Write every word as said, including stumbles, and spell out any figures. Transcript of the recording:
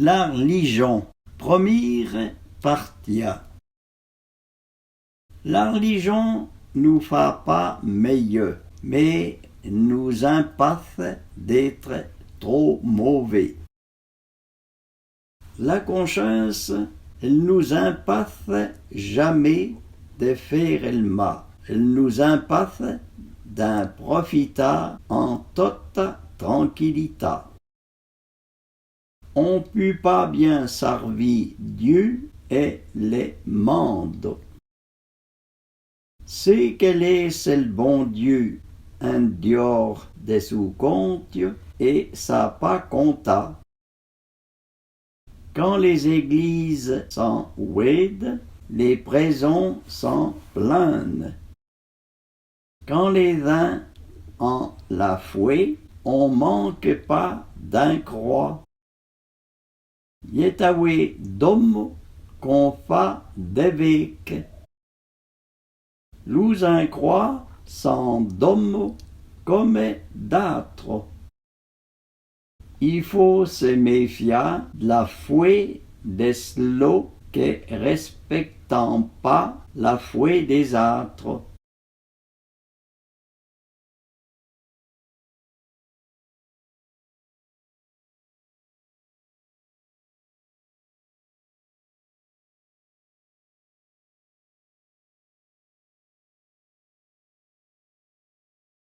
La rlijon, promîre partia. La rlijon nou fâ pâ mèyeu, mé nou inpathe d'étre tro môvé. La konchence, èl nou inpathe jamé de fére èl mâ, èl nou inpathe d'in profitâ an tota trankilitâ. On pu pâ byin sarvi Dyu è le mando. Sé ke lèisse èl bon Dyu in dehor de sou kontyo è sâ pâ kontâ. Kan lé églize son wéde, lé prézon son plin. Kan lé djin an la fwé, on manke pâ d'in krwa. Y è tawé d'omo k'on fâ d'évéke. Lous inkrwa son d'omo kome d'âtro. I fô se méfyâ de la fwé de slo ke rèspèkton pâ la fwé dé-z-âtro.